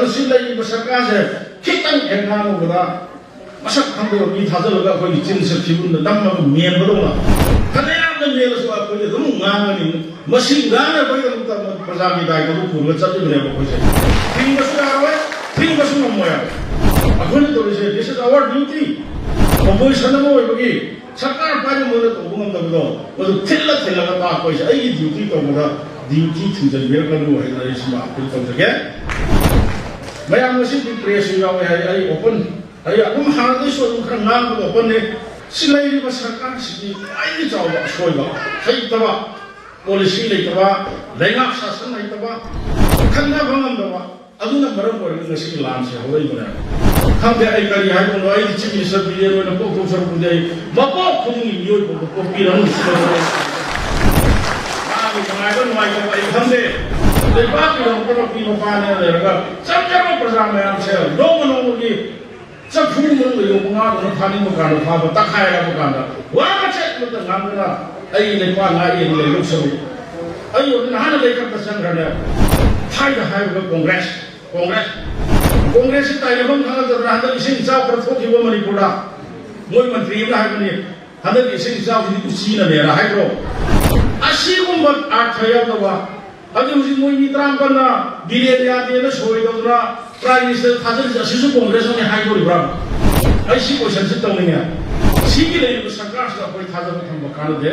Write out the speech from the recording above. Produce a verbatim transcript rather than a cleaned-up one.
ꯃꯁꯤ ꯂꯩꯔꯤꯕ ꯁꯔꯀꯥꯔꯁꯦ ꯈꯤꯇꯪ ꯍꯦꯛ ꯉꯥꯡꯉꯨꯕꯗ ꯃꯁꯛ ꯈꯪꯗꯕ ꯃꯤ ꯊꯥꯖꯤꯜꯂꯒ ꯑꯩꯈꯣꯏꯒꯤ ꯆꯤꯟꯁꯦ ꯐꯤꯕꯨꯟꯗ ꯅꯝꯃꯒ ꯃꯦꯟꯕꯗꯧꯅ ꯐꯅꯌꯥꯝꯅ ꯃꯦꯜꯂꯁꯨ ꯑꯩꯈꯣꯏꯗꯤ ꯑꯗꯨꯝ ꯉꯥꯡꯒꯅꯤ꯫ ꯃꯁꯤ ꯉꯥꯡꯅꯕꯒꯤꯗꯃꯛꯇ ꯄ꯭ꯔꯖꯥꯒꯤ ꯗꯥꯏꯇꯗꯨ ꯄꯨꯔꯒ ꯆꯠꯂꯤꯕꯅꯦꯕ ꯑꯩꯈꯣꯏꯁꯦ꯫ ꯊꯤꯡꯕꯁꯨ ꯌꯥꯔꯣꯏ, ꯊꯤꯡꯕꯁꯨ ꯉꯝꯃꯣꯏ꯫ ꯑꯩꯈꯣꯏꯅ ꯇꯧꯔꯤꯁꯦ, this is our duty꯫ Opposition ꯑꯃ ꯑꯣꯏꯕꯒꯤ ꯁꯔꯀꯥꯔ ꯄꯥꯏꯕ ꯃꯣꯏꯅ ꯇꯧꯕ ꯉꯝꯗꯕꯗꯣ, ꯃꯗꯨ ꯊꯤꯜꯂ ꯊꯤꯜꯂꯒ ꯇꯥꯛꯄ ꯍꯥꯏꯁꯦ ꯑꯩꯒꯤ duty ꯇꯧꯕꯗ duty ꯊꯤꯡꯖꯤꯟꯕꯤꯔꯛꯀꯅꯨ ꯍꯥꯏꯗꯅ ꯑꯩ ꯁꯤꯃ appeal ꯇꯧꯖꯒꯦ꯫ ꯃꯌꯥꯝ ꯉꯁꯤꯗꯤ press ꯁꯨ ꯌꯥꯎꯋꯦ ꯍꯥꯏ, ꯑꯩ open, ꯑꯩ ꯑꯗꯨꯝ ꯍꯥꯟꯅꯗꯩꯁꯨ ꯑꯗꯨꯝ ꯈꯔ ꯉꯥꯡꯕꯗ open ꯅꯤ꯫ ꯁꯤ ꯂꯩꯔꯤꯕ ꯁꯔꯀꯥꯔꯁꯤꯒꯤ ꯈ꯭ꯋꯥꯏꯗꯒꯤ ꯆꯥꯎꯕ ꯑꯁꯣꯏꯕ, ꯍꯩꯇꯕ, policy ꯂꯩꯇꯕ, ꯂꯩꯉꯥꯛ ꯁꯥꯁꯟ ꯍꯩꯇꯕ, ꯈꯟꯅꯕ ꯉꯝꯗꯕ, ꯑꯗꯨꯅ ꯃꯔꯝ ꯑꯣꯏꯔꯒ ꯉꯁꯤꯒꯤ ꯂꯥꯟꯁꯦ ꯍꯧꯔꯛꯏꯕꯅꯦ꯫ ꯈꯪꯗꯦ ꯑꯩ ꯀꯔꯤ ꯍꯥꯏꯗꯣꯏꯅꯣ, ꯑꯩꯗꯤ Chief Minister ꯕꯤꯔꯦꯟ ꯑꯣꯏꯅ ꯄꯣꯛꯊꯣꯛꯆꯔꯛꯄꯗꯤ ꯑꯩ ꯃꯄꯣꯛ ꯈꯨꯗꯤꯡꯒꯤ ꯃꯤꯑꯣꯏꯕ ꯄꯣꯛꯄꯤꯔꯝꯃꯤ꯫ ꯃꯥꯒꯤ ꯅꯨꯡꯉꯥꯏꯕ ꯅꯨꯡꯉꯥꯏꯇꯕ ꯑꯩ ꯈꯪꯗꯦ꯫ ꯂꯩꯕꯥꯛꯀꯤꯗꯃꯛꯇ ꯃꯄꯤ ꯃꯄꯥꯅꯦꯅ ꯂꯩꯔꯒ ꯆꯞ ꯆꯥꯕ ꯄ꯭ꯔꯖꯥ ꯃꯌꯥꯝꯁꯦ ꯅꯣꯡꯃ ꯅꯣꯡꯃꯒꯤ ꯆꯐꯨ ꯃꯅꯨꯡꯗ ꯌꯣꯛꯄ ꯉꯥꯗꯧꯅ ꯐꯥꯅꯤꯡꯕ ꯀꯥꯟꯗ ꯐꯥꯕ, ꯇꯛꯈꯥꯏꯔꯕ ꯀꯥꯟꯗ ꯋꯥ ꯃꯆꯦꯠ ꯑꯃꯠꯇ ꯉꯥꯡꯗꯅ ꯑꯩ ꯂꯩꯄꯥꯛ ꯉꯥꯛꯑꯦꯅ ꯂꯩꯗꯧ ꯁꯔꯨꯛ, ꯑꯩ ꯍꯧꯖꯤꯛ ꯅꯍꯥꯟꯅ ꯂꯩꯈꯠꯄ ꯆꯪꯈ꯭ꯔꯅꯦ꯫ ꯍꯥꯏꯅ ꯍꯥꯏꯔꯤꯕ Congress, Congress, Congress ꯁꯤ ꯇꯥꯏꯅꯐꯝ ꯈꯪꯉꯛꯇꯗꯅ ꯍꯟꯗꯛ ꯏꯁꯤꯡ ꯏꯆꯥꯎ ꯈꯔ ꯊꯣꯛꯈꯤꯕ ꯃꯅꯤꯄꯨꯔꯗ ꯃꯣꯏ ꯃꯟꯇ꯭ꯔꯤ ꯑꯃꯅ ꯍꯥꯏꯕꯅꯤ, ꯍꯟꯗꯛꯀꯤ ꯏꯁꯤꯡ ꯏꯆꯥꯎꯁꯤꯗꯤ ꯎꯆꯤꯅꯅꯦꯅ ꯍꯥꯏꯗ꯭ꯔꯣ? ꯑꯁꯤꯒꯨꯝꯕ ꯑꯔꯊ ꯌꯥꯎꯗꯕ, ꯑꯗꯨ ꯍꯧꯖꯤꯛ ꯃꯣꯏ ꯃꯤ ꯇꯔꯥꯃꯥꯄꯟꯅ ꯕꯤꯔꯦꯟ ꯌꯥꯗꯦꯅ ꯁꯣꯏ ꯇꯧꯗꯅ Prime Minister ꯊꯥꯖꯤꯜꯂꯤꯁꯦ ꯑꯁꯤꯁꯨ Congress ꯅꯅꯦ ꯍꯥꯏꯗꯣꯔꯤꯕ꯭ꯔꯥ? ꯑꯩ ꯁꯤ question ꯁꯤ ꯇꯧꯅꯤꯡꯉꯦ꯫ ꯁꯤꯒꯤ ꯂꯩꯔꯤꯕ ꯁꯔꯀꯥꯔꯁꯤꯗ ꯑꯩꯈꯣꯏ ꯊꯥꯖꯕ ꯊꯝꯕ ꯀꯥꯟꯅꯗꯦ꯫